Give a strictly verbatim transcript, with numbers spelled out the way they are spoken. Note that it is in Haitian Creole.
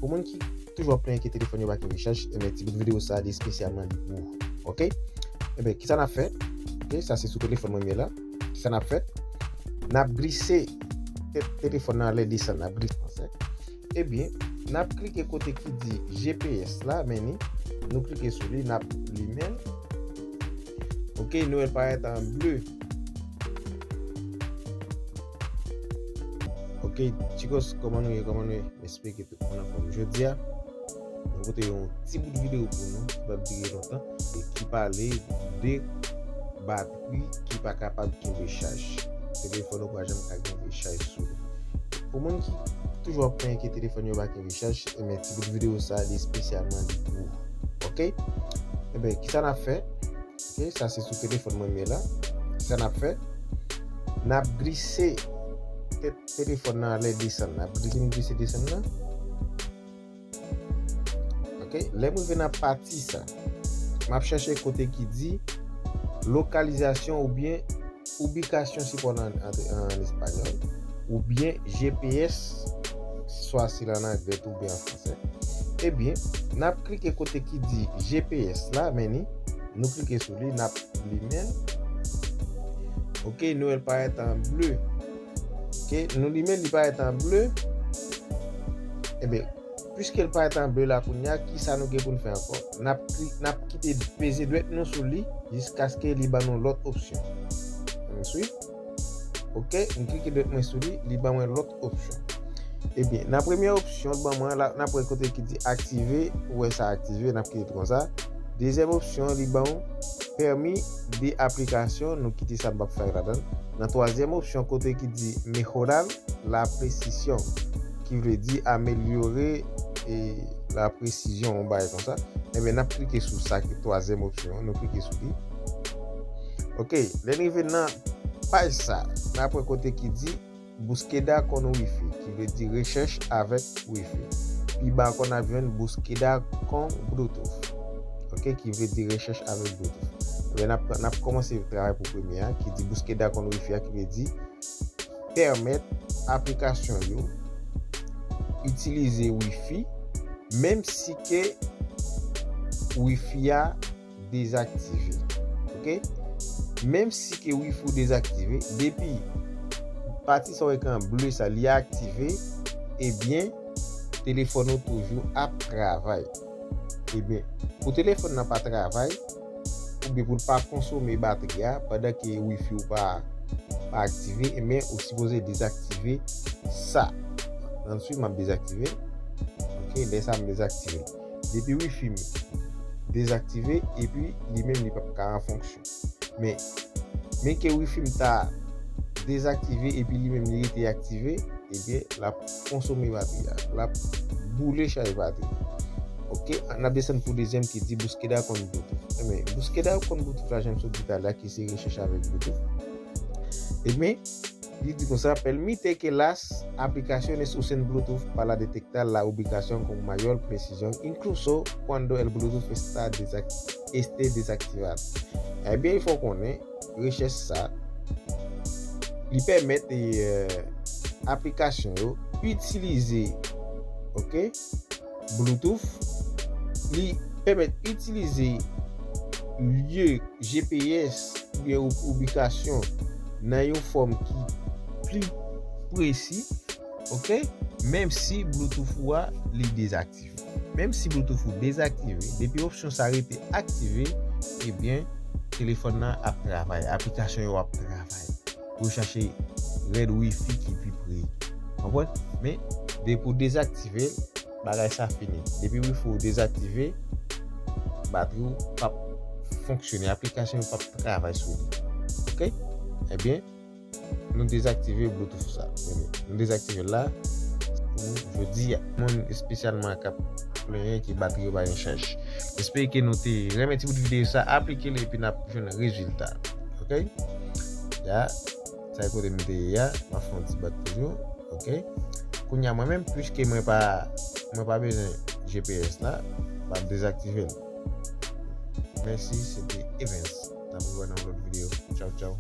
Pou moun ki toujou ap plenyen ke telefòn yo pa gen rechaj, ebyen, ti bout videyo sa a li espesyalman li pou ou. Oke? Ebyen, kisa n ap fè? Oke, sa se sou telefòn mwen m ye la. Kisa n ap fè? N ap glise tèt telefòn nan anlè desann, n ap glise. Ebyen, n ap klike kote ki di G P S la, men ni, nou klike sou li, n ap limen l. Oke, nou wè l parèt an ble. Oke, chicos, kòman nou ye? Kòman nou ye? M espere ke tout moun anfòm. Jodi a, nou pote yon ti bout videyo pou nou, ki p ap dire lontan, e ki pale de batri ki pa kapab kenbe chaj. Telefòn ou pa janm ka kenbe chaj sou li. Pou moun ki toujou ap plenyen ke telefòn yo pa kenbe chaj, ebyen, ti bout videyo sa a, li espesyalman li pou ou. Oke? Ebyen, kisa n ap fè? Oke, sa se sou telefòn mwen m ye la. Kisa n ap fè? N ap glise tèt telefòn nan anlè desann. N ap glise, n glise desann nan. Oke, lè m rive nan pati sa, m ap chèche kote ki di lokalizasyon oubyen ubikasyon, si w pale an, an, an espanyòl, oubyen G P S, swa se l an anglè tou oubyen an fransè. Ebyen, n ap klike kote ki di G P S la, men ni, nou klike sou li, n ap limen l. Oke, nou wè l parèt an ble. Oke, nou limen l, li parèt an ble. Ebyen, piske l parèt an ble la kounye a, kisa nou gen pou n fè ankò? N ap kli-, n ap kite peze dwèt nou sou li jiskaske li ban nou lòt opsyon. Ann swiv. Oke, m klike dwèt mwen sou li, li ban mwen lòt opsyon. Ebyen, nan premye opsyon, l ban mwen la, n ap wè kote ki di aktive, ou wè sa aktive, n ap kite l konsa. Dezyèm opsyon, li ban w pèmi de aplikasyon, nou kite sa, m p ap fè ladan l. Nan twazyèm opsyon, kote ki di mejorar la precisión, ki vle di amelyore, e, la presizyon, yon bagay konsa. Ebyen, n ap klike sou sa ki twazyèm opsyon an, nou klike sou li. Oke, lè n rive nan paj sa, n ap wè kote ki di búsqueda con wifi, ki vle di rechèch avèk wifi. Pi ba ankò, n ap jwenn búsqueda con Bluetooth, oke, ki vle di rechèch avèk Bluetooth. Ebyen, n ap, n ap kòmanse travay pou premye a, ki di búsqueda con wifi a, ki vle di pèmèt aplikasyon yo itilize wifi, menm si ke wifi a dezaktive. Oke? Menm si ke wifi w dezaktive, depi pati sa w wè ki an ble sa, li aktive, ebyen, telefòn ou toujou ap travay. Ebyen, pou telefòn nan pa travay, oubyen pou l pa konsome batri a, pandan ke wifi w pa, pa aktive, ebyen, ou sipoze dezaktive sa. Answit, m ap dezaktive l. Oke, lè sa a m dezaktive l. Depi wifi m dezaktive, epi li menm li p ap ka an fonksyon. Men, men ke wifi m ta dezaktive epi li menm li rete aktive, ebyen, l ap konsome batri a. L ap boule chaj batri. Oke, n ap desann pou dezyèm ki di búsqueda con Bluetooth. Ebyen, búsqueda con Bluetooth la, jan m sot di talè a, ki se rechèch avèk Bluetooth. Ebyen, li di konsa, permite que las aplicaciones usen Bluetooth para detectar la ubicación con mayor precisión, incluso cuando el Bluetooth está desac-, esté desactivado. Ebyen, il fò konnen, rechèch sa, li pèmèt, e, aplikasyon yo itilize, oke, Bluetooth, li pèmèt itilize lye G P S oubyen ou-, ubikasyon nan yon fòm ki pli presi, oke, menm si Bluetooth ou a, li dezaktive. Menm si Bluetooth ou dezaktive, depi opsyon sa rete aktive, ebyen, telefòn nan ap travay, aplikasyon yo ap travay. Pou yo chache rèd wifi ki pi pre. Konprann? Men, depi w dezaktive l, bagay sa fini. Depi wifi w dezaktive, batri w p ap fonksyone, aplikasyon yo p ap travay sou li. Oke? Ebyen, nou dezaktive Bluetooth sa. Ebyen, nou dezaktive l la. Pou jodi a, moun espesyalman k ap plenyen ke batri yo pa gen chaj. M espere ke nou te renmen ti bout videyo sa, aplike l epi n ap jwenn rezilta. Oke? Ya, sa e kote m te ye a, m ap fè yon ti bak toujou. Oke? Kounye a mwen menm, piske mwen pa, mwen pa bezwen G P S la, m ap dezaktive l. Mèsi, se te Evens. N ap rewè nan yon lòt videyo. Tchaw, tchaw.